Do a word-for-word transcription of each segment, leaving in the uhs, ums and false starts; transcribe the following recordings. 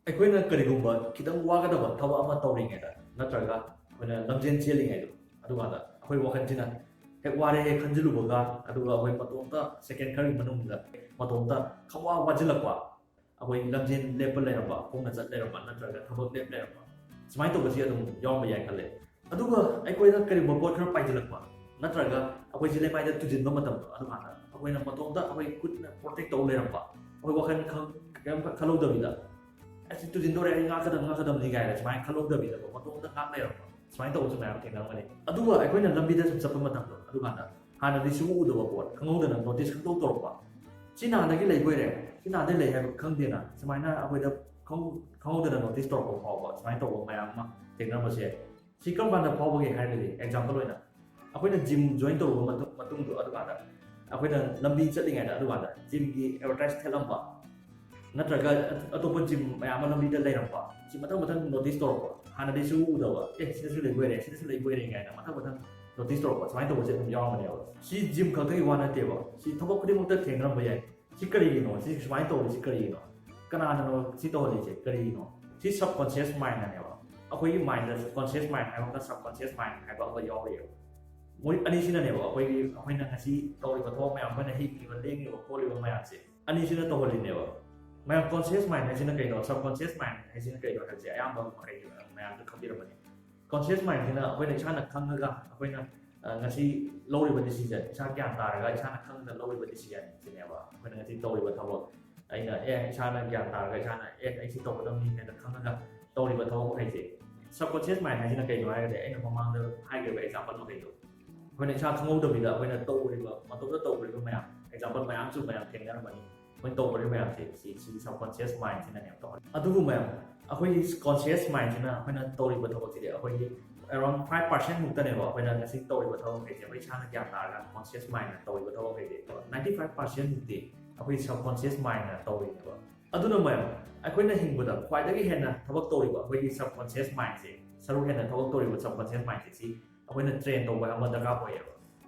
ꯑꯩꯈꯣꯏꯅ ꯀꯔꯤꯒꯨꯝꯕ ꯈꯤꯇꯪ ꯋꯥꯒꯗꯕ ꯊꯕꯛ ꯑꯃ ꯇꯧꯔꯤꯉꯩꯗ, ꯅꯠꯇ꯭ꯔꯒ ꯑꯩꯈꯣꯏꯅ ꯂꯝꯖꯦꯟ ꯆꯦꯜꯂꯤꯉꯩꯗ, ꯑꯗꯨꯀꯥꯟꯗ ꯑꯩꯈꯣꯏ ꯋꯥꯈꯜꯁꯤꯅ ꯍꯦꯛ ꯋꯥꯔꯦ ꯍꯦꯛ ꯈꯟꯖꯤꯜꯂꯨꯕꯒ, ꯑꯗꯨꯒ ꯑꯩꯈꯣꯏ ꯃꯇꯣꯝꯇ ꯁꯦꯀꯦꯟ ꯈꯔꯒꯤ ꯃꯅꯨꯡꯗ ꯃꯇꯣꯝꯇ ꯈꯪꯋꯥ ꯋꯥꯁꯤꯜꯂꯛꯄ, ꯑꯩꯈꯣꯏ ꯂꯝꯖꯦꯟ ꯂꯦꯞꯄ ꯂꯩꯔꯝꯕ, ꯈꯣꯡꯅ ꯆꯠ ꯂꯩꯔꯝꯕ, ꯅꯠꯇ꯭ꯔꯒ ꯊꯕꯛ ꯂꯦꯞ ꯂꯩꯔꯝꯕ, ꯁꯨꯃꯥꯏꯅ ꯇꯧꯕꯁꯤ ꯑꯗꯨꯝ ꯌꯥꯎꯔꯝꯕ ꯌꯥꯏ ꯈꯜꯂꯦ꯫ ꯑꯗꯨꯒ ꯑꯩꯈꯣꯏꯗ ꯀꯔꯤꯒꯨꯝꯕ ꯄꯣꯠ ꯈꯔ ꯄꯥꯏꯁꯤꯜꯂꯛꯄ, ꯅꯠꯇ꯭ꯔꯒ ꯑꯩꯈꯣꯏꯁꯤ ꯂꯩꯃꯥꯏꯗ ꯇꯨꯁꯤꯟꯕ ꯃꯇꯝꯗꯣ, ꯑꯗꯨꯀꯥꯟꯗ ꯑꯩꯈꯣꯏꯅ ꯃꯇꯣꯝꯇ ꯑꯩꯈꯣꯏ ꯈꯨꯠꯅ ꯄ꯭ꯔꯣꯇꯦꯛ ꯇꯧ ꯂꯩꯔꯝꯕ, ꯑꯩꯈꯣꯏ ꯋꯥꯈꯜ ꯈꯪ-, ꯀꯔꯤꯝ ꯈꯜꯍꯧꯗꯕꯤꯗ, "ꯑꯁꯤ ꯇꯨꯁꯤꯟꯗꯧꯔꯦ, ꯑꯩ ꯉꯥꯛꯀꯗꯕ, ꯉꯥꯛꯀꯗꯕꯅꯤ" ꯀꯥꯏꯅ ꯁꯨꯃꯥꯏꯅ ꯈꯜꯍꯧꯗꯕꯤꯗꯀꯣ, ꯃꯇꯣꯝꯇ ꯉꯥꯛ ꯂꯩꯔꯝꯕ, ꯁꯨꯃꯥꯏꯅ ꯇꯧꯕꯁꯨ ꯃꯌꯥꯝ ꯊꯦꯡꯅꯔꯝꯒꯅꯤ꯫ ꯑꯗꯨꯒ ꯑꯩꯈꯣꯏꯅ ꯂꯝꯕꯤꯗ ꯁꯨꯝ ꯆꯠꯄ ꯃꯇꯝꯗꯣ, ꯑꯗꯨꯀꯥꯟꯗ ꯍꯥꯟꯅꯗꯤ ꯁꯨꯡꯎ ꯎꯗꯕ ꯄꯣꯠ, ꯈꯪꯍꯧꯗꯅ ꯅꯣꯇꯤꯁ ꯈꯪꯇꯧ ꯇꯧꯔꯛꯄ, "ꯁꯤ ꯅꯍꯥꯟꯗꯒꯤ ꯂꯩꯕꯣꯏꯔꯦ, ꯁꯤ ꯅꯍꯥꯟꯗꯒꯤ ꯂꯩ" ꯍꯥꯏꯕ ꯈꯪꯗꯦꯅ, ꯁꯨꯃꯥꯏꯅ ꯑꯩꯈꯣꯏꯗ ꯈꯪꯍꯧ-, ꯈꯪꯍꯧꯗꯅ ꯅꯣꯇꯤꯁ ꯇꯧꯔꯛꯄ ꯐꯥꯎꯕ, ꯁꯨꯃꯥꯏꯅ ꯇꯧꯕ ꯃꯌꯥꯝ ꯑꯃ ꯊꯦꯡꯅꯔꯝꯕꯁꯨ ꯌꯥꯏ꯫ ꯁꯤ ꯀꯔꯝ ꯀꯥꯟꯗ ꯐꯥꯎꯕꯒꯦ ꯍꯥꯏꯔꯒꯗꯤ, ꯑꯦꯛꯖꯥꯝꯄꯜ ꯑꯣꯏꯅ, ꯑꯩꯈꯣꯏꯅ ꯖꯤꯝ ꯖꯣꯏꯟ ꯇꯧꯔꯨꯕ ꯃꯇꯨꯡ, ꯃꯇꯨꯡꯗꯣ, ꯑꯗꯨꯀꯥꯟꯗ ꯑꯩꯈꯣꯏꯅ ꯂꯝꯕꯤ ꯆꯠꯂꯤꯉꯩꯗ, ꯑꯗꯨꯀꯥꯟꯗ ꯖꯤꯝꯒꯤ ꯑꯦꯗꯚꯔꯇꯥꯏꯁ ꯊꯦꯠꯂꯝꯕ, ꯅꯠꯇ꯭ꯔꯒ ꯑꯇꯣꯞꯄ ꯖꯤꯝ ꯃꯌꯥꯝ ꯑꯃ ꯂꯝꯕꯤꯗ ꯂꯩꯔꯝꯕ, ꯁꯤ ꯃꯊꯪ ꯃꯊꯪ ꯅꯣꯇꯤꯁ ꯇꯧꯔꯛꯄ, ꯍꯥꯟꯅꯗꯤ ꯁꯨꯡꯎ ꯎꯗꯕ, "ꯑꯦ, ꯁꯤꯗꯁꯨ ꯂꯩꯕꯣꯏꯔꯦ, ꯁꯤꯗꯁꯨ ꯂꯩꯕꯣꯏꯔꯦ" ꯀꯥꯏꯅ ꯃꯊꯪ ꯃꯊꯪ ꯅꯣꯇꯤꯁ ꯇꯧꯔꯛꯄ, ꯁꯨꯃꯥꯏꯅ ꯇꯧꯕꯁꯦ ꯑꯗꯨꯝ ꯌꯥꯎꯔꯝꯒꯅꯦꯕ꯫ ꯁꯤ ꯖꯤꯝ ꯈꯛꯇꯒꯤ ꯋꯥ ꯅꯠꯇꯦꯕ, ꯁꯤ ꯊꯕꯛ ꯈꯨꯗꯤꯡꯃꯛꯇ ꯊꯦꯡꯅꯔꯝꯕ ꯌꯥꯏ꯫ ꯁꯤ ꯀꯔꯤꯒꯤꯅꯣ? ꯁꯤ ꯁꯨꯃꯥꯏꯅ ꯇꯧꯔꯤꯁꯤ ꯀꯔꯤꯒꯤꯅꯣ? ꯀꯅꯥꯅꯅꯣ ꯁꯤ ꯇꯧꯍꯜꯂꯤꯁꯦ? ꯀꯔꯤꯒꯤꯅꯣ? ꯁꯤ ꯁꯕꯀꯣꯟꯁꯤꯌꯁ ꯃꯥꯏꯟꯅꯅꯦꯕ꯫ ꯑꯩꯈꯣꯏꯒꯤ ꯃꯥꯏꯟꯗ ꯀꯣꯟꯁꯤꯌꯁ ꯃꯥꯏꯟ ꯍꯥꯏꯕ ꯑꯃꯒ ꯁꯕꯀꯣꯟꯁꯤꯌꯁ ꯃꯥꯏꯟ ꯍꯥꯏꯕ ꯑꯃꯒ ꯌꯥꯎꯔꯤꯑꯕ꯫ ꯃꯣꯏ ꯑꯅꯤꯁꯤꯅꯅꯦꯕ ꯑꯩꯈꯣꯏꯒꯤ, ꯑꯩꯈꯣꯏꯅ ꯉꯁꯤ ꯇꯧꯔꯤꯕ ꯊꯕꯛ ꯃꯌꯥꯝ, ꯑꯩꯈꯣꯏꯅ ꯍꯤꯡꯉꯤꯕ, ꯂꯦꯡꯉꯤꯕ, ꯈꯣꯠꯂꯤꯕ ꯃꯌꯥꯝꯁꯦ ꯑꯅꯤꯁꯤꯅ ꯇꯧꯍꯜꯂꯤꯅꯦꯕ꯫ ꯃꯌꯥꯝ, ꯀꯣꯟꯁꯤꯌꯁ ꯃꯥꯏꯟ ꯍꯥꯏꯁꯤꯅ ꯀꯩꯅꯣ? ꯁꯕꯀꯣꯟꯁꯤꯌꯁ ꯃꯥꯏꯟ ꯍꯥꯏꯁꯤꯅ ꯀꯩꯅꯣ ꯍꯥꯏꯕꯁꯦ ꯑꯌꯥꯝꯕ ꯃꯈꯩ ꯃꯌꯥꯝꯁꯨ ꯈꯪꯕꯤꯔꯝꯃꯅꯤ꯫ ꯀꯣꯟꯁꯤꯌꯁ ꯃꯥꯏꯟꯁꯤꯅ ꯑꯩꯈꯣꯏꯅ ꯏꯁꯥꯅ ꯈꯪꯉꯒ, ꯑꯩꯈꯣꯏꯅ, ꯑ, ꯉꯁꯤ ꯂꯧꯔꯤꯕ ꯗꯤꯁꯤꯖꯟ, ꯏꯁꯥ ꯒ꯭ꯌꯥꯟ ꯇꯥꯔꯒ ꯏꯁꯥꯅ ꯈꯪꯉꯒ ꯂꯧꯔꯤꯕ ꯗꯤꯁꯤꯖꯟꯁꯤꯅꯦꯕ꯫ ꯑꯩꯈꯣꯏꯅ ꯉꯁꯤ ꯇꯧꯔꯤꯕ ꯊꯕꯛ, ꯑꯩꯅ, ꯑꯦ, ꯏꯁꯥꯅ ꯒ꯭ꯌꯥꯟ ꯇꯥꯔꯒ ꯏꯁꯥꯅ, "ꯑꯦ, ꯑꯩ ꯁꯤ ꯇꯧꯒꯗꯕꯅꯤ" ꯍꯥꯏꯅ ꯈꯪꯉꯒ ꯇꯧꯔꯤꯕ ꯊꯕꯛ ꯃꯈꯩꯁꯦ꯫ ꯁꯕꯀꯣꯟꯁꯤꯌꯁ ꯃꯥꯏꯟ ꯍꯥꯏꯁꯤꯅ ꯀꯩꯅꯣ ꯍꯥꯏꯔꯒꯗꯤ, ꯑꯩꯅ ꯃꯃꯥꯡꯗ ꯍꯥꯏꯈ꯭ꯔꯤꯕ ꯑꯦꯛꯖꯥꯝꯄꯜ ꯃꯈꯩꯗꯣ, ꯑꯩꯈꯣꯏꯅ ꯏꯁꯥ ꯈꯪꯍꯧꯗꯕꯤꯗ ꯑꯩꯈꯣꯏꯅ ꯇꯧꯔꯤꯕ, ꯃꯇꯣꯝꯇ ꯇꯧꯔꯤꯕ ꯃꯌꯥꯝ, ꯑꯦꯛꯖꯥꯝꯄꯜ ꯃꯌꯥꯝꯁꯨ ꯃꯌꯥꯝ ꯊꯦꯡꯅꯔꯝꯃꯅꯤ꯫ ꯑꯩꯈꯣꯏꯅ ꯇꯧꯔꯤꯕ ꯃꯌꯥꯝꯁꯦ, ꯁꯤ, ꯁꯤ ꯁꯕꯀꯣꯟꯁꯤꯌꯁ ꯃꯥꯏꯟꯁꯤꯅꯅꯦꯕ ꯇꯧꯍꯜꯂꯤ꯫ ꯑꯗꯨꯕꯨ ꯃꯌꯥꯝ, ꯑꯩꯈꯣꯏꯒꯤ ꯀꯣꯟꯁꯤꯌꯁ ꯃꯥꯏꯟꯁꯤꯅ ꯑꯩꯈꯣꯏꯅ ꯇꯧꯔꯤꯕ ꯊꯕꯛꯁꯤꯗꯤ ꯑꯩꯈꯣꯏꯒꯤ around five percent ꯃꯨꯛꯇꯅꯦꯕ ꯑꯩꯈꯣꯏꯅ ꯉꯁꯤ ꯇꯧꯔꯤꯕ ꯊꯕꯛ ꯃꯈꯩꯁꯦ꯫ ꯑꯩꯈꯣꯏ ꯏꯁꯥꯅ ꯒ꯭ꯌꯥꯟ ꯇꯥꯔꯒ ꯀꯣꯟꯁꯤꯌꯁ ꯃꯥꯏꯟꯅ ꯇꯧꯔꯤꯕ ꯊꯕꯛ ꯃꯈꯩꯁꯦ꯫ Ninety five percent ꯃꯨꯛꯇꯤ ꯑꯩꯈꯣꯏ ꯁꯕꯀꯣꯟꯁꯤꯌꯁ ꯃꯥꯏꯟꯅ ꯇꯧꯔꯤꯅꯦꯕ꯫ ꯑꯗꯨꯅ ꯃꯌꯥꯝ, ꯑꯩꯈꯣꯏꯅ ꯍꯤꯡꯕꯗ ꯈ꯭ꯋꯥꯏꯗꯒꯤ ꯍꯦꯟꯅ ꯊꯕꯛ ꯇꯧꯔꯤꯕ ꯑꯩꯈꯣꯏꯒꯤ ꯁꯕꯀꯣꯟꯁꯤꯌꯁ ꯃꯥꯏꯟꯁꯦ, ꯁꯔꯨꯛ ꯍꯦꯟꯅ ꯊꯕꯛ ꯇꯧꯔꯤꯕ ꯁꯕꯀꯣꯟꯁꯤꯌꯁ ꯃꯥꯏꯟꯁꯦ, ꯁꯤ ꯑꯩꯈꯣꯏꯅ ꯇ꯭ꯔꯦꯟ ꯇꯧꯕ ꯑꯃ ꯗꯔꯀꯥꯔ ꯑꯣꯏꯌꯦꯕ꯫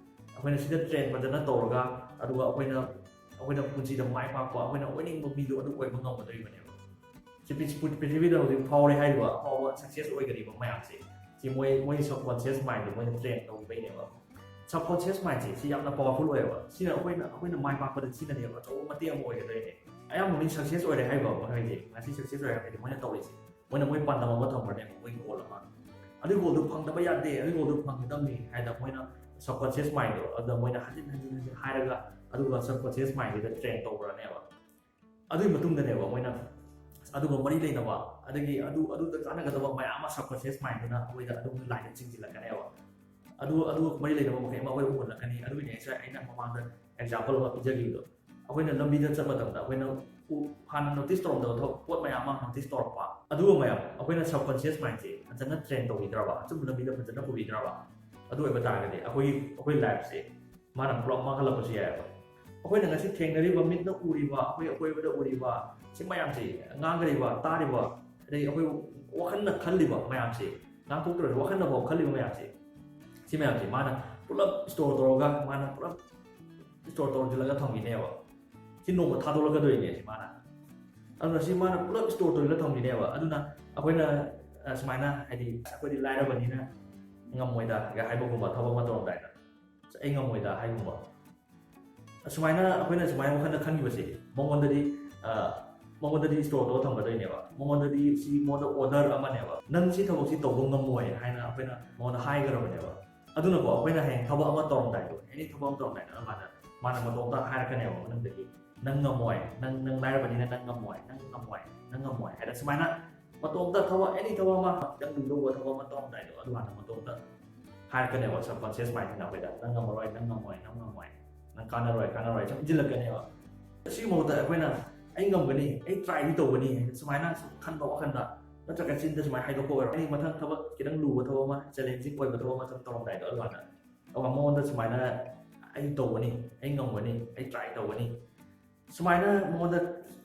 ꯑꯩꯈꯣꯏꯅ ꯁꯤꯗ ꯇ꯭ꯔꯦꯟ ꯐꯖꯅ ꯇꯧꯔꯒ, ꯑꯗꯨꯒ ꯑꯩꯈꯣꯏꯅ, ꯑꯩꯈꯣꯏꯅ ꯄꯨꯟꯁꯤꯗ ꯃꯥꯏ ꯄꯥꯛꯄ, ꯑꯩꯈꯣꯏꯅ ꯑꯣꯏꯅꯤꯡꯕ ꯃꯤꯗꯣ ꯑꯗꯨ ꯑꯣꯏꯕ ꯉꯝꯒꯗꯣꯔꯤꯕꯅꯦꯕ꯫ ꯁꯤ ꯄ꯭ꯔꯤꯊꯤꯕꯤꯗ ꯍꯧꯖꯤꯛ ꯐꯥꯎꯔꯦ ꯍꯥꯏꯔꯤꯕ ꯑꯐꯥꯎꯕ success ꯑꯣꯏꯒꯅꯤꯕ ꯃꯌꯥꯝꯁꯦ, ꯁꯤ ꯃꯣꯏ ꯃꯣꯏ subconscious mindꯗ ꯃꯣꯏꯅ train ꯇꯧꯈꯤꯕꯩꯅꯦꯕ꯫ Subconscious mindꯁꯦ ꯁꯤ ꯌꯥꯝꯅ powerful ꯑꯣꯏꯌꯦꯕ꯫ ꯁꯤꯅ ꯑꯩꯈꯣꯏꯅ ꯑꯩꯈꯣꯏꯅ ꯃꯥꯏ ꯄꯥꯛꯄꯗ ꯁꯤꯅꯅꯦꯕ ꯑꯆꯧꯕ ꯃꯇꯦꯡ ꯑꯃ ꯑꯣꯏꯒꯗꯣꯏꯅꯦ꯫ ꯑꯌꯥꯝꯕ ꯃꯤ success ꯑꯣꯏꯔꯦ ꯍꯥꯏꯕ ꯃꯈꯩꯁꯦ, ꯉꯁꯤ success ꯑꯣꯏꯔꯦ ꯍꯥꯏꯕꯗꯤ ꯃꯣꯏꯅ ꯇꯧꯔꯤꯁꯦ, ꯃꯣꯏꯅ ꯃꯣꯏ ꯄꯥꯟꯗꯝ ꯑꯃ ꯊꯝꯈ꯭ꯔꯅꯦꯕ, ꯃꯣꯏ goal ꯑꯃ꯫ ꯑꯗꯨ goalꯗꯨ ꯐꯪꯗꯕ ꯌꯥꯗꯦ, ꯑꯗꯨ goalꯗꯨ ꯐꯪꯒꯗꯕꯅꯤ ꯍꯥꯏꯗ ꯃꯣꯏꯅ subconscious mindꯗꯣ ꯑꯗꯨꯗ ꯃꯣꯏꯅ ꯍꯟꯖꯤꯟ ꯍꯟꯖꯤꯟ ꯍꯟꯖꯤꯟ ꯍꯥꯏꯔꯒ ꯑꯗꯨꯒ subconscious mindꯗꯨꯗ train ꯇꯧꯈ꯭ꯔꯅꯦꯕ꯫ ꯑꯗꯨꯒꯤ ꯃꯇꯨꯡꯗꯅꯦꯕ ꯃꯣꯏꯅ ꯑꯗꯨꯒ ꯃꯔꯤ ꯂꯩꯅꯕ ꯑꯗꯒꯤ ꯑꯗꯨ ꯑꯗꯨꯗ ꯀꯥꯟꯅꯒꯗꯕ ꯃꯌꯥꯝ ꯑꯃ subconscious mindꯗꯨꯅ ꯑꯩꯈꯣꯏꯗ ꯑꯗꯨꯝ ꯂꯥꯏꯟꯗ ꯆꯤꯡꯁꯤꯜꯂꯛꯀꯅꯦꯕ꯫ ꯑꯗꯨ ꯑꯗꯨ ꯃꯔꯤ ꯂꯩꯅꯕ ꯃꯈꯩ ꯑꯃ ꯑꯩꯈꯣꯏ ꯎꯍꯜꯂꯛꯀꯅꯤ꯫ ꯑꯗꯨꯒꯤꯅꯦ ꯉꯁꯥꯏ ꯑꯩꯅ ꯃꯃꯥꯡꯗ example ꯑꯃ ꯄꯤꯖꯈꯤꯕꯗꯣ꯫ ꯑꯩꯈꯣꯏꯅ ꯂꯝꯕꯤꯗ ꯆꯠꯄ ꯃꯇꯝꯗ ꯑꯩꯈꯣꯏꯅ ꯎ- ꯍꯥꯟꯅ notice ꯇꯧꯔꯝꯗꯕ ꯊꯕꯛ ꯄꯣꯠ ꯃꯌꯥꯝ ꯑꯃ notice ꯇꯧꯔꯛꯄ, ꯑꯗꯨꯒ ꯃꯌꯥꯝ ꯑꯩꯈꯣꯏꯅ subconscious mindꯁꯦ ꯐꯖꯅ train ꯇꯧꯕꯤꯗ꯭ꯔꯕ, ꯑꯆꯨꯝꯕ ꯂꯝꯕꯤꯗ ꯐꯖꯅ ꯄꯨꯕꯤꯗ꯭ꯔꯕ, ꯑꯗꯨ ꯑꯣꯏꯕ ꯇꯥꯔꯒꯗꯤ ꯑꯩꯈꯣꯏꯒꯤ ꯑꯩꯈꯣꯏ lifeꯁꯦ ꯃꯥꯅ ꯄꯨꯂꯞ ꯃꯥꯡꯍꯜꯂꯛꯄꯁꯨ ꯌꯥꯏꯑꯕ꯫ ꯑꯩꯈꯣꯏꯅ ꯉꯁꯤ ꯊꯦꯡꯅꯔꯤꯕ, ꯃꯤꯠꯅ ꯎꯔꯤꯕ, ꯑꯩꯈꯣꯏ ꯑꯀꯣꯏꯕꯗ ꯎꯔꯤꯕ ꯁꯤ ꯃꯌꯥꯝꯁꯦ, ꯉꯥꯡꯈ꯭ꯔꯤꯕ, ꯇꯥꯔꯤꯕ, ꯑꯗꯩ ꯑꯩꯈꯣꯏ ꯋꯥꯈꯜꯅ ꯈꯜꯂꯤꯕ ꯃꯌꯥꯝꯁꯦ, ꯉꯥꯡꯊꯣꯛꯇ꯭ꯔꯁꯨ ꯋꯥꯈꯜꯅ ꯐꯥꯎ ꯈꯜꯂꯤꯕ ꯃꯌꯥꯝꯁꯦ, ꯁꯤ ꯃꯌꯥꯝꯁꯦ ꯃꯥꯅ ꯄꯨꯂꯞ store ꯇꯧꯔꯒ ꯃꯥꯅ ꯄꯨꯂꯞ store ꯇꯧꯁꯤꯜꯂꯒ ꯊꯝꯈꯤꯅꯦꯕ꯫ ꯁꯤ ꯅꯣꯡꯃ ꯊꯥꯗꯣꯛꯂꯛꯀꯗꯣꯏꯅꯦ ꯁꯤ ꯃꯥꯅ꯫ ꯑꯗꯨꯅ ꯁꯤ ꯃꯥꯅ ꯄꯨꯂꯞ store ꯇꯧꯁꯤꯜꯂꯒ ꯊꯝꯈꯤꯅꯦꯕ꯫ ꯑꯗꯨꯅ ꯑꯩꯈꯣꯏꯅ ꯑ, ꯁꯨꯃꯥꯏꯅ ꯍꯥꯏꯗꯤ ꯑꯩꯈꯣꯏꯗꯤ ꯂꯥꯏꯔꯕꯅꯤꯅ ꯉꯝꯃꯣꯏꯗ ꯍꯥꯏꯕꯒꯨꯝꯕ ꯊꯕꯛ ꯑꯃ ꯇꯧꯔꯝꯗꯥꯏꯗ, "ꯑꯁ, ꯑꯩ ꯉꯝꯃꯣꯏꯗ" ꯍꯥꯏꯒꯨꯝꯕ꯫ ꯑꯁꯨꯃꯥꯏꯅ ꯑꯩꯈꯣꯏꯅ ꯁꯨꯃꯥꯏꯅ ꯋꯥꯈꯜꯗ ꯈꯟꯈꯤꯕꯁꯦ ꯃꯉꯣꯟꯗꯗꯤ ꯑ, ꯃꯉꯣꯟꯗꯗꯤ store ꯇꯧꯔ ꯊꯝꯒꯗꯣꯏꯅꯦꯕ꯫ ꯃꯉꯣꯟꯗꯗꯤ ꯁꯤ ꯃꯉꯣꯟꯗ order ꯑꯃꯅꯦꯕ, "ꯅꯪ ꯁꯤ ꯊꯕꯛꯁꯤ ꯇꯧꯕ ꯉꯝꯃꯣꯏ" ꯍꯥꯏꯅ ꯑꯩꯈꯣꯏꯅ ꯃꯉꯣꯟꯗ ꯍꯥꯏꯈ꯭ꯔꯕꯅꯦꯕ꯫ ꯑꯗꯨꯅꯀꯣ ꯑꯩꯈꯣꯏꯅ ꯍꯌꯦꯡ ꯊꯕꯛ ꯑꯃ ꯇꯧꯔꯝꯗꯥꯏꯗꯣ, any ꯊꯕꯛ ꯑꯃ ꯇꯧꯔꯝꯗꯥꯏꯗ ꯃꯥꯅ ꯃꯥꯅ ꯃꯇꯣꯝꯇ ꯍꯥꯏꯔꯛꯀꯅꯦꯕ ꯃꯅꯨꯡꯗꯒꯤ, "ꯅꯪ ꯉꯝꯃꯣꯏ, ꯅꯪ ꯅꯪ ꯂꯥꯏꯔꯕꯅꯤꯅ ꯅꯪ ꯉꯝꯃꯣꯏ, ꯅꯪ ꯉꯝꯃꯣꯏ, ꯅꯪ ꯉꯝꯃꯣꯏ" ꯍꯥꯏꯅ ꯁꯨꯃꯥꯏꯅ ꯃꯇꯣꯝꯇ ꯊꯕꯛ, any ꯊꯕꯛ ꯑꯃ ꯈꯤꯇꯪ ꯂꯨꯗꯧꯕ ꯊꯕꯛ ꯑꯃ ꯇꯧꯔꯝꯗꯥꯏꯗꯣ ꯑꯗꯨꯀꯥꯟꯗ ꯃꯇꯣꯝꯇ ꯍꯥꯏꯔꯛꯀꯅꯦꯕ subconscious mindꯁꯤꯅ ꯑꯩꯈꯣꯏꯗ, "ꯅꯪ ꯉꯝꯃꯔꯣꯏ, ꯅꯪ ꯉꯝꯃꯣꯏ, ꯅꯪ ꯉꯝꯃꯣꯏ, ꯅꯪ ꯀꯥꯟꯅꯔꯣꯏ, ꯀꯥꯟꯅꯔꯣꯏ" ꯁꯨꯝ ꯏꯟꯁꯤꯜꯂꯛꯀꯅꯦꯕ꯫ ꯁꯤꯒꯤ ꯃꯍꯨꯠꯇ ꯑꯩꯈꯣꯏꯅ "ꯑꯩ ꯉꯝꯒꯅꯤ, ꯑꯩ tryꯗꯤ ꯇꯧꯒꯅꯤ" ꯁꯨꯃꯥꯏꯅ ꯁꯨꯝ ꯈꯟꯕ ꯋꯥꯈꯟꯗ, ꯅꯠꯇ꯭ꯔꯒ ꯆꯤꯟꯗ ꯁꯨꯃꯥꯏꯅ ꯍꯥꯏꯗꯣꯛꯄ ꯑꯣꯏꯔꯣ, ꯑꯩ ꯃꯊꯪ ꯊꯕꯛ ꯈꯤꯇꯪ ꯂꯨꯕ ꯊꯕꯛ ꯑꯃ, challenging ꯑꯣꯏꯕ ꯊꯕꯛ ꯑꯃ ꯁꯨꯝ ꯇꯧꯔꯝꯗꯥꯏꯗꯣ ꯑꯗꯨꯀꯥꯟꯗ ꯑꯗꯨꯒ ꯃꯉꯣꯟꯗ ꯁꯨꯃꯥꯏꯅ "ꯑꯩ ꯇꯧꯒꯅꯤ, ꯑꯩ ꯉꯝꯒꯅꯤ, ꯑꯩ try ꯇꯧꯒꯅꯤ" ꯁꯨꯃꯥꯏꯅ ꯃꯉꯣꯟꯗ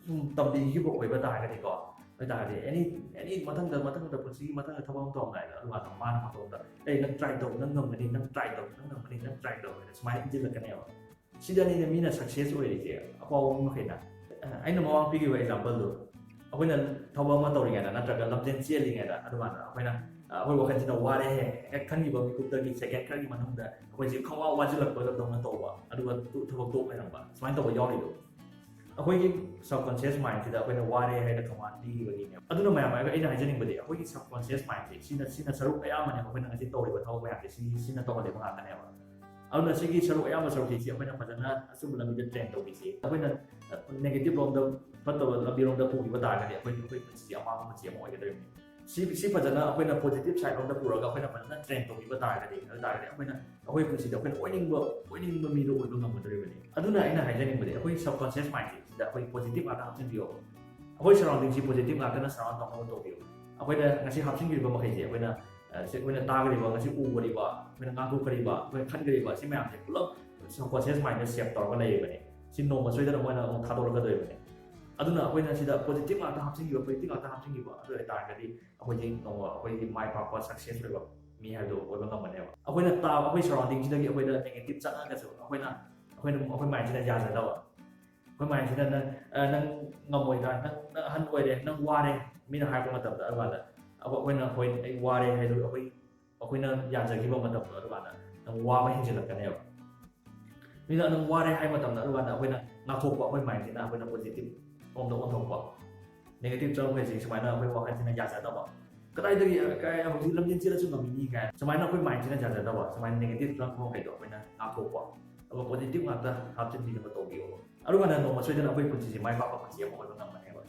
ꯁꯨꯝ ꯇꯝꯕꯤꯈꯤꯕ ꯑꯣꯏꯕ ꯇꯥꯔꯒꯗꯤꯀꯣ, ꯑꯣꯏ ꯇꯥꯔꯒꯗꯤ any any ꯃꯊꯪꯗ ꯃꯊꯪꯗ ꯄꯨꯟꯁꯤꯒꯤ ꯃꯊꯪꯗ ꯊꯕꯛ ꯑꯃ ꯇꯧꯔꯝꯗꯥꯏꯗ ꯑꯗꯨꯀꯥꯟꯗ ꯃꯥꯅ ꯃꯇꯣꯝꯗ, "ꯑꯩ ꯅꯪ try ꯇꯧ, ꯅꯪ ꯉꯝꯒꯅꯤ, ꯅꯪ try ꯇꯧ, ꯅꯪ ꯉꯝꯒꯅꯤ, ꯅꯪ try ꯇꯧ" ꯍꯥꯏꯅ ꯁꯨꯃꯥꯏꯅ ꯏꯟꯁꯤꯜꯂꯛꯀꯅꯦꯕ꯫ ꯁꯤꯗꯅꯤꯅꯦ ꯃꯤꯅ success ꯑꯣꯏꯔꯤꯁꯦ, ꯑꯐꯥꯎꯕ ꯃꯤ ꯃꯈꯩꯅ꯫ ꯑꯩꯅ ꯃꯃꯥꯡ ꯄꯤꯈꯤꯕ exampleꯗꯣ, ꯑꯩꯈꯣꯏꯅ ꯊꯕꯛ ꯑꯃ ꯇꯧꯔꯤꯉꯩꯗ ꯅꯠꯇ꯭ꯔꯒ ꯂꯝꯖꯦꯟ ꯆꯦꯜꯂꯤꯉꯩꯗ ꯑꯗꯨꯀꯥꯟꯗ ꯑꯩꯈꯣꯏꯅ ꯑ, ꯑꯩꯈꯣꯏ ꯋꯥꯈꯜꯁꯤꯅ ꯋꯥꯔꯦ ꯍꯦꯛ ꯈꯟꯈꯤꯕ ꯃꯤꯀꯨꯞꯇꯒꯤ ꯁꯦꯀꯦꯟ ꯈꯔꯒꯤ ꯃꯅꯨꯡꯗ ꯑꯩꯈꯣꯏꯁꯦ ꯈꯪꯋꯥ ꯋꯥꯁꯤꯜꯂꯛꯄꯗꯧꯅ ꯇꯧꯕ, ꯑꯗꯨꯒ ꯇꯨ- ꯊꯕꯛ ꯇꯣꯛ ꯂꯩꯔꯝꯕ, ꯁꯨꯃꯥꯏꯅ ꯇꯧꯕ ꯌꯥꯎꯔꯤꯗꯣ ꯑꯩꯈꯣꯏꯒꯤ subconscious mindꯁꯤꯗ ꯑꯩꯈꯣꯏꯅ ꯋꯥꯔꯦ ꯍꯥꯏꯅ ꯀꯃꯥꯟ ꯄꯤꯈꯤꯕꯒꯤꯅꯦꯕ꯫ ꯑꯗꯨꯅ ꯃꯌꯥꯝ ꯑꯩꯅ ꯍꯥꯏꯖꯅꯤꯡꯕꯗꯤ ꯑꯩꯈꯣꯏꯒꯤ subconscious mindꯁꯦ ꯁꯤꯅ ꯁꯤꯅ ꯁꯔꯨꯛ ꯑꯌꯥꯝꯕꯅꯦꯕ ꯑꯩꯈꯣꯏꯅ ꯉꯁꯤ ꯇꯧꯔꯤꯕ ꯊꯕꯛ ꯃꯌꯥꯝꯁꯦ ꯁꯤ ꯁꯤꯅ ꯇꯧꯍꯜꯂꯤꯕ ꯉꯥꯛꯇꯅꯦꯕ꯫ ꯑꯗꯨꯅ ꯁꯤꯒꯤ ꯁꯔꯨꯛ ꯑꯌꯥꯝꯕ ꯁꯔꯨꯛꯁꯤ ꯁꯤ ꯑꯩꯈꯣꯏꯅ ꯐꯖꯅ ꯑꯆꯨꯝꯕ ꯂꯝꯕꯤꯗ ꯇ꯭ꯔꯦꯟ ꯇꯧꯕꯤꯁꯤ꯫ ꯑꯩꯈꯣꯏꯅ negative ꯂꯣꯝꯗ, ꯐꯠꯇꯕ ꯂꯝꯕꯤꯔꯣꯝꯗ ꯄꯨꯈꯤꯕ ꯇꯥꯔꯒꯗꯤ ꯑꯩꯈꯣꯏ ꯑꯩꯈꯣꯏ ꯄꯨꯟꯁꯤ ꯑꯃꯥꯡꯕ ꯄꯨꯟꯁꯤ ꯑꯃ ꯑꯣꯏꯒꯗꯣꯏꯅꯤ꯫ ꯁꯤ ꯁꯤ ꯐꯖꯅ ꯑꯩꯈꯣꯏꯅ positive side ꯂꯣꯝꯗ ꯄꯨꯔꯒ ꯑꯩꯈꯣꯏꯅ ꯐꯖꯅ ꯇ꯭ꯔꯦꯟ ꯇꯧꯕꯤꯕ ꯇꯥꯔꯒꯗꯤ, ꯑꯗꯨ ꯇꯥꯔꯒꯗꯤ ꯑꯩꯈꯣꯏꯅ ꯑꯩꯈꯣꯏ ꯄꯨꯟꯁꯤꯗ ꯑꯩꯈꯣꯏꯅ ꯑꯣꯏꯅꯤꯡꯕ ꯑꯣꯏꯅꯤꯡꯕ ꯃꯤꯗꯣ ꯑꯣꯏꯕ ꯉꯝꯒꯗꯧꯔꯤꯕꯅꯤ꯫ ꯑꯗꯨꯅ ꯑꯩꯅ ꯍꯥꯏꯖꯅꯤꯡꯕꯗꯤ ꯑꯩꯈꯣꯏ subconscious mindꯁꯤꯗ ꯑꯩꯈꯣꯏ positive ꯉꯥꯛꯇ ꯍꯥꯞꯆꯤꯟꯕꯤꯌꯣ꯫ ꯑꯩꯈꯣꯏ surroundingꯁꯤ positive ꯉꯥꯛꯇꯅ surround ꯇꯧꯅꯕ ꯇꯧꯕꯤꯌꯨ꯫ ꯑꯩꯈꯣꯏꯅ ꯉꯁꯤ ꯍꯥꯞꯆꯤꯟꯈꯤꯕ ꯃꯈꯩꯁꯦ ꯑꯩꯈꯣꯏꯅ ꯑ, ꯁꯤ ꯑꯩꯈꯣꯏꯅ ꯇꯥꯈ꯭ꯔꯤꯕ, ꯉꯁꯤ ꯎꯈ꯭ꯔꯤꯕ, ꯑꯩꯈꯣꯏꯅ ꯉꯥꯡꯊꯣꯛꯈ꯭ꯔꯤꯕ, ꯑꯩꯈꯣꯏꯅ ꯈꯟꯈ꯭ꯔꯤꯕ, ꯁꯤ ꯃꯌꯥꯝꯁꯦ ꯄꯨꯂꯞ subconscious mindꯗ save ꯇꯧꯔꯒ ꯂꯩꯔꯤꯕꯅꯤ꯫ ꯁꯤ ꯅꯣꯡꯃ ꯁꯣꯏꯗꯅ ꯃꯣꯏꯅ ꯑꯃꯨꯛ ꯊꯥꯗꯣꯔꯛꯀꯗꯣꯔꯤꯕꯅꯤ꯫ ꯑꯗꯨꯅ ꯑꯩꯈꯣꯏꯅ ꯁꯤꯗ positive ꯉꯥꯛꯇ ꯍꯥꯞꯆꯤꯟꯈꯤꯕ, positive ꯉꯥꯛꯇ ꯍꯥꯞꯆꯤꯟꯈꯤꯕ, ꯑꯗꯨ ꯑꯣꯏꯇꯥꯔꯒꯗꯤ ꯑꯩꯈꯣꯏꯁꯦ ꯅꯣꯡꯃ ꯑꯩꯈꯣꯏꯒꯤ ꯃꯥꯏ ꯄꯥꯛꯄ success ꯑꯣꯏꯕ ꯃꯤ ꯍꯥꯏꯕꯗꯨ ꯑꯣꯏꯕ ꯉꯝꯒꯅꯦꯕ꯫ ꯑꯩꯈꯣꯏꯅ ꯇꯥꯕ, ꯑꯩꯈꯣꯏ surroundingꯁꯤꯗꯒꯤ ꯑꯩꯈꯣꯏꯗ negative ꯆꯪꯉꯒꯁꯨ ꯑꯩꯈꯣꯏꯅ ꯑꯩꯈꯣꯏꯅ ꯑꯩꯈꯣꯏ mindꯁꯤꯅ ꯌꯥꯖꯗꯕ꯫ ꯑꯩꯈꯣꯏ mindꯁꯤꯅ ꯅꯪ ꯑ, ꯅꯪ ꯉꯝꯃꯣꯏꯗ, ꯅꯪ ꯅꯪ ꯑꯍꯟ ꯑꯣꯏꯔꯦ, ꯅꯪ ꯋꯥꯔꯦ, ꯃꯤꯅ ꯍꯥꯏꯔꯛꯄ ꯃꯇꯝꯗ ꯑꯗꯨꯀꯥꯟꯗ ꯑꯩꯈꯣꯏ ꯑꯩꯈꯣꯏꯅ ꯍꯣꯏ ꯑꯩ ꯋꯥꯔꯦ ꯍꯥꯏꯗꯣ ꯑꯩꯈꯣꯏ ꯑꯩꯈꯣꯏꯅ ꯌꯥꯖꯈꯤꯕ ꯃꯇꯝꯗꯣ ꯑꯗꯨꯀꯥꯟꯗ ꯅꯪ ꯋꯥꯕ ꯍꯦꯟꯖꯤꯜꯂꯛꯀꯅꯦꯕ꯫ ꯃꯤꯅ ꯅꯪ ꯋꯥꯔꯦ ꯍꯥꯏꯕ ꯃꯇꯝꯗ ꯑꯗꯨꯀꯥꯟꯗ ꯑꯩꯈꯣꯏꯅ ꯉꯥꯛꯊꯣꯛꯄ, ꯑꯩꯈꯣꯏ mindꯁꯤꯅ ꯑꯩꯈꯣꯏꯅ positive ꯂꯣꯝꯗ ꯑꯣꯟꯊꯣꯛꯄ꯫ Negative ꯆꯪꯕ ꯍꯥꯏꯁꯦ ꯁꯨꯃꯥꯏꯅ ꯑꯩꯈꯣꯏ ꯋꯥꯈꯜꯁꯤꯅ ꯌꯥꯖꯗꯕ, ꯀꯗꯥꯏꯗꯒꯤ ꯀꯥꯏ ꯍꯧꯖꯤꯛ ꯂꯝꯖꯦꯟ ꯆꯦꯜꯂꯁꯨ ꯉꯝꯃꯤꯅꯤ ꯀꯥꯏꯅ ꯁꯨꯃꯥꯏꯅ ꯑꯩꯈꯣꯏ mindꯁꯤꯅ ꯌꯥꯖꯗꯕ, ꯁꯨꯃꯥꯏꯅ negative ꯆꯪꯕ ꯃꯈꯩꯗꯣ ꯑꯩꯈꯣꯏꯅ ꯉꯥꯛꯊꯣꯛꯄ, ꯑꯗꯨꯒ positive ꯉꯥꯛꯇ ꯍꯥꯞꯆꯤꯟꯕꯤꯅꯕ ꯇꯧꯕꯤꯌꯣ꯫ ꯑꯗꯨꯀꯥꯟꯗ ꯅꯣꯡꯃ ꯁꯣꯏꯗꯅ ꯑꯩꯈꯣꯏ ꯄꯨꯟꯁꯤꯁꯦ ꯃꯥꯏ ꯄꯥꯛꯄ ꯄꯨꯟꯁꯤ ꯑꯃ ꯑꯣꯏꯕ ꯉꯝꯒꯅꯦꯕ꯫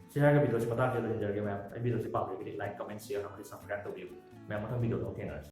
ꯁꯤ ꯍꯥꯏꯔꯒ videoꯁꯤ ꯃꯇꯥꯡꯁꯤꯗ ꯂꯣꯏꯁꯤꯟꯖꯔꯒꯦ ꯃꯌꯥꯝ꯫ ꯑꯩ videoꯁꯤ ꯄꯥꯝꯕꯤꯔꯒꯗꯤ like, comment, share ꯑꯃꯗꯤ subscribe ꯇꯧꯕꯤꯌꯨ꯫ ꯃꯌꯥꯝ ꯃꯊꯪ videoꯗ ꯑꯃꯨꯛ ꯊꯦꯡꯅꯔꯁꯤ꯫